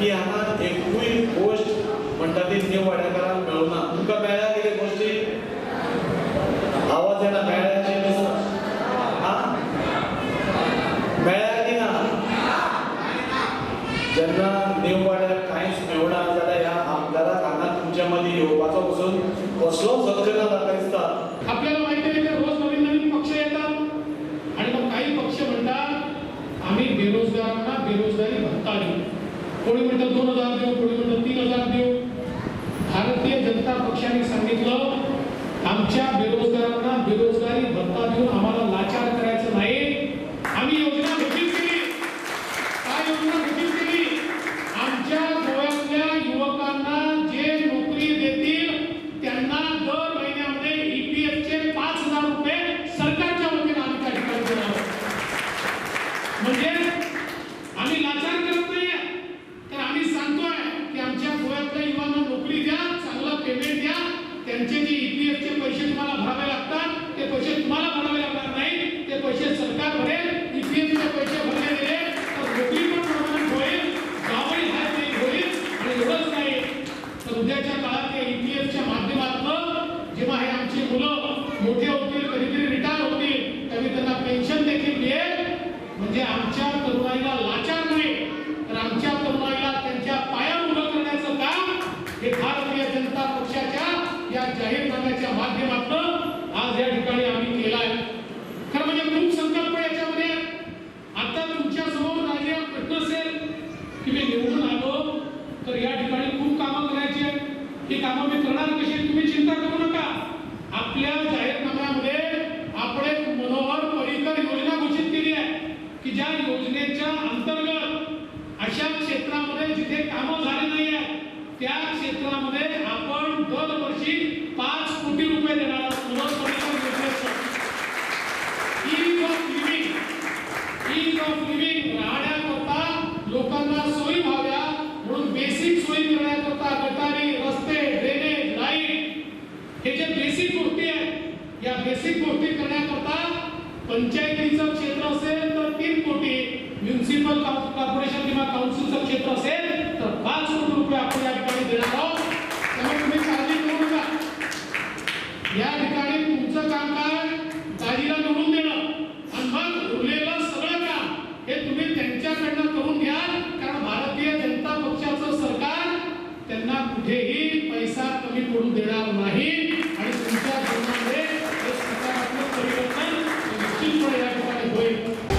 की हांगा एकूय गोश्ट म्हणटा ती न्यू वाड्याकारांक मेळना. तुमकां मेळ्ळ्या कितें गोश्टी? आवाज येना, मेळ्ळ्या अशें दिसता. हां, मेळ्ळ्या की ना? जेन्ना न्यू वाड्याक कांयच मेळना जाल्यार ह्या आमदाराक हांगा तुमच्या मदीं येवपाचो पसून कसलोच हक्क ना म्हाका दिसता. आपल्याला माहिती आहे की रोज नवीन नवीन पक्ष येतात आणि मग काही पक्ष म्हणतात आम्ही बेरोजगारांना बेरोजगारी भत्ता देऊ. कोणी म्हणतं 2000 देऊ, कोणी म्हणतं 3000 देऊ. भारतीय जनता पक्षाने सांगितलं आमच्या बेरोजगारांना बेरोजगारी भत्ता देऊन आम्हाला लाचार करायचं नाही. आम्ही योजना घोषित केली. काय योजना घोषित केली? आमच्या गोव्यातल्या युवकांना जे नोकरी देतील त्यांना दर महिन्यामध्ये ईपीएफ चे 5000 रुपये सरकारच्या वतीने आम्ही त्या ठिकाणी देणार आहोत. म्हणजे आम्ही लाचार करत नाहीये, तर आम्ही सांगतोय की आमच्या गोव्यातल्या युवांना नोकरी द्या, चांगलं पेमेंट द्या, त्यांचे जे ईपीएफ चे पैसे तुम्हाला भरावे लागतात ते पैसे तुम्हाला भरावे लागणार नाही, ते पैसे सरकार भरेल. ईपीएफ चे पैसे भरले गेले तर नोकरी पण परमनंट होईल, जॉबही हाय पेइंग होईल. आणि एवढंच नाही तर उद्याच्या काळात या ईपीएफच्या माध्यमातून जेव्हा हे आमची मुलं मोठे होतील, कधीतरी रिटायर होतील, त्यावेळी त्यांना पेन्शन देखील मिळेल. म्हणजे आमच्या तरुणाईला लाचार नाही तर आमच्या तरुणाईला त्यांच्या पायावर उभं करण्याचं काम हे भारतीय जनता पक्षाच्या या जाहीरनाम्याच्या माध्यमातून आज या ठिकाणी आम्ही केलं आहे. खरं म्हणजे खूप संकल्प याच्यामध्ये आहेत. आता तुमच्या समोर राजे प्रश्न असेल की मी निवडून आलो तर या ठिकाणी खूप कामं करायची आहेत, ही कामं मी करणार कशी? तुम्ही चिंता करू नका. आपल्या जाहीरनाम्यामध्ये आपण एक मनोहर पर्रीकर योजना घोषित केली आहे की ज्या योजनेच्या अंतर्गत अशा क्षेत्रामध्ये जिथे कामं झाली नाही आहेत त्या क्षेत्रामध्ये आपण दरवर्षी 5 कोटी रुपये देणार आहोत. मनोहर पर्रीकर योजनेचं ease of living, ease of living, राहण्याकरता लोकांना सोयी व्हाव्या म्हणून बेसिक सोयी करण्याकरता गटारी, रस्ते, ड्रेनेज, लाईट हे जे बेसिक गोष्टी आहेत या बेसिक गोष्टी करण्याकरता पंचायतीचं क्षेत्र असेल तर 3 कोटी, म्युनिसिपल कॉर्पोरेशन किंवा काउन्सिलचं क्षेत्र असेल तर 5 कोटी रुपये आपण या ठिकाणी देणार आहोत. त्यामुळे तुम्ही काळजी करू नका. या ठिकाणी तुमचं काम काय? दाजीला निवडून देणं आणि मग उरलेलं सगळं काम हे तुम्ही त्यांच्याकडनं करून घ्या. कारण भारतीय जनता पक्षाचं सरकार त्यांना कुठेही पैसा कमी पडू देणार नाही आणि तुमच्या जीवनामध्ये हे सकारात्मक परिवर्तन निश्चितपणे या ठिकाणी होईल.